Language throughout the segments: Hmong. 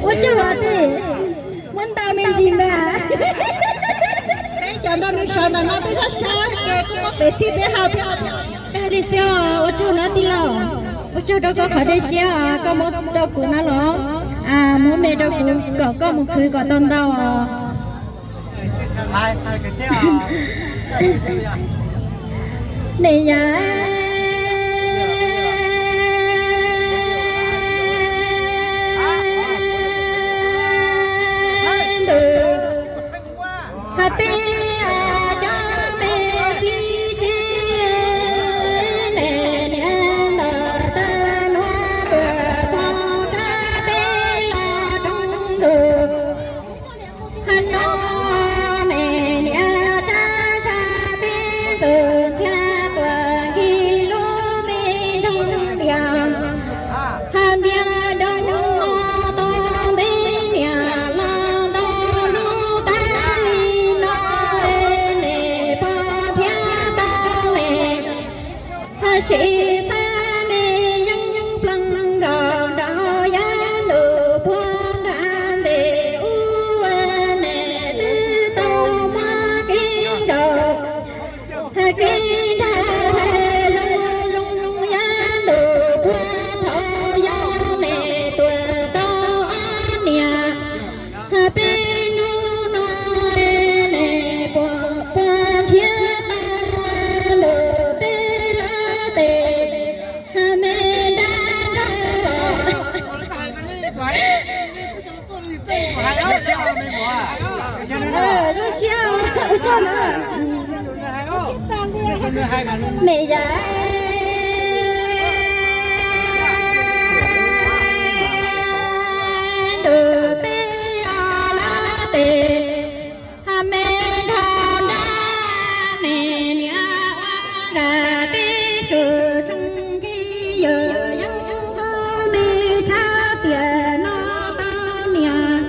Ua tsaug os tij, muab ntau me ntsis mas. Peb cov nrog nws sawv ntawm no twb sab sab ces kuj muab pem txhij peb hau thiab. Tag li xwb os, ua tsaug na tij laug. Ua tsaug rau koj qhov dej siab koj muab rau kuv na los. Muab me rau kuv kom koj mus khwv kom tau ntau os. Niam yau ntawm hais tias cov me txiv tsev ne, niam ntawm tab nuav tuaj txog rau peb los roog ntug. Hais no ne niam tsab sab peb ntxawm ntxhiab tuaj nqi lub me nroog lias. Hais npias nroog no tau ntev niam los ntau lub tag li no ne pog thiab tau ne. Hais sis xab me yeej ploog nkaus nraug yav ntawm puag nram ntej ub ne twb tau muab kev nkaus. Hais kev nrag hais zoo zoo yav ntawm puag thaum yau ne tuaj tau ob niam. Hais peb hnub no ne puag nrhiav tau ntawm peb lawv tes. Hais me dab nrog lub siab ua tsaug na. Niam yau ntawm peb lawv tes. Hais me nrog dab ne niam ua nram peb sawv tsees kiv yawm yeej tau me tshab tiam no tau niam.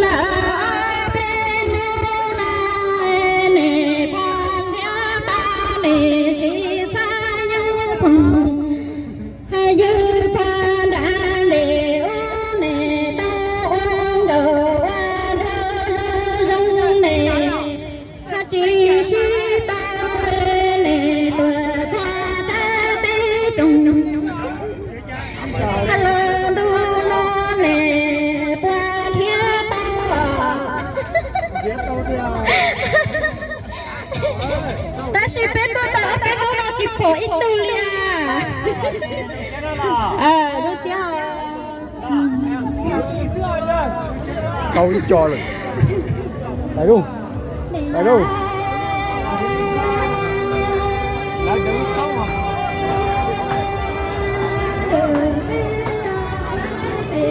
Lawm peb hnub no ne pog nrhiav tau ne tsis xav yeej pog. Hais yawg pog nram ntej ub ne tau ua nkaus ua nraug zoo ne. Hais tsis sib tau ne tuaj txog rau peb roog. Hais los ntu no ne puas nrhiav tau os? Tab sis peb tuaj tau ob peb hnub no tsis pom ib tug li na. Zoo siab. Tau ib co lawm. Hais lauj, hais lauj.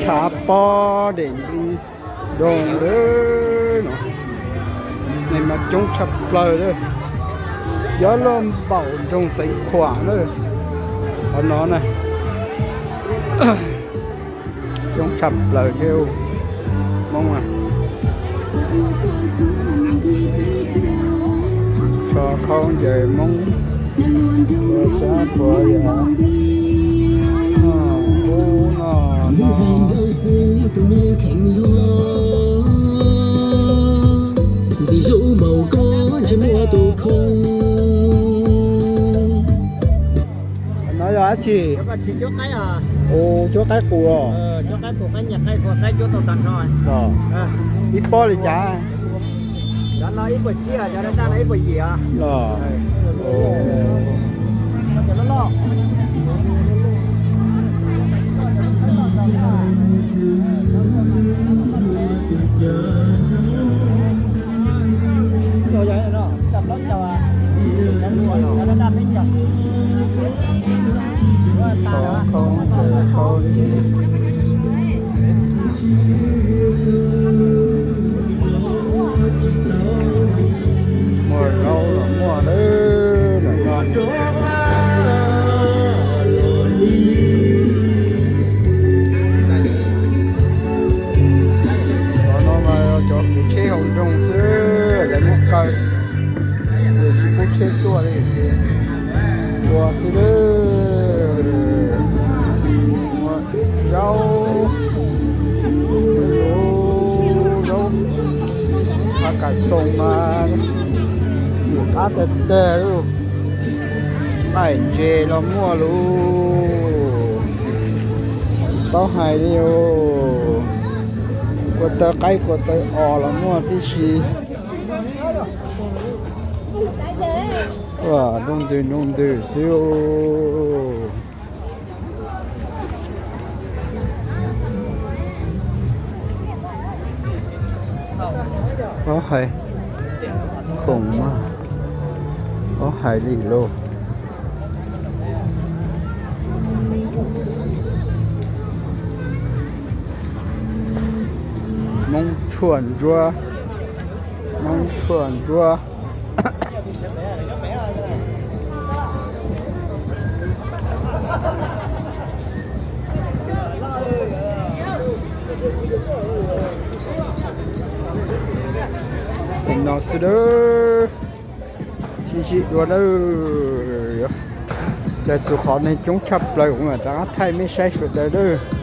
Tshav pob dej nroog lawm no. Neeg mas coob tshaj plaws li. Yuav luag npaum nroog Xeev Khuam na. Qhov no na, coob tshaj plaws thiab Hmoob. Tsho khaub ncaws Hmoob, tsab puav yam, ub no no. Ntxim hlub npaum koj ntsej muag tus khoo. No yog dab tsi? Ua cuab qaib qus os. Ib pob li cas? Los. Muaj zaub los muaj lawm no. Cov no mas cov kev tsheb hauv nroog xwb, lawv muab kaw, lawv tsis pub tsheb tuaj li tiag. Ua xwb lawm. Zaub, zaub, a, kav xoo mas txim qab tag tag lauj. Qaij ntses los muaj lauj. Paub hais li os. Kua taw qaib kua taw os los muaj tib si. Ua, nroo ntws nroo ntws xwb. Paub hais, khoom mas paub hais li lauj. Hmoob tshuaj ntsuab, Hmoob tshuaj ntsuab. No xwb lawm. Sib ntsib dua lawm. Daws txug qhov neeg coob tshaj plaws kuv mam rov qab thaij mej saib sawv daws lawm.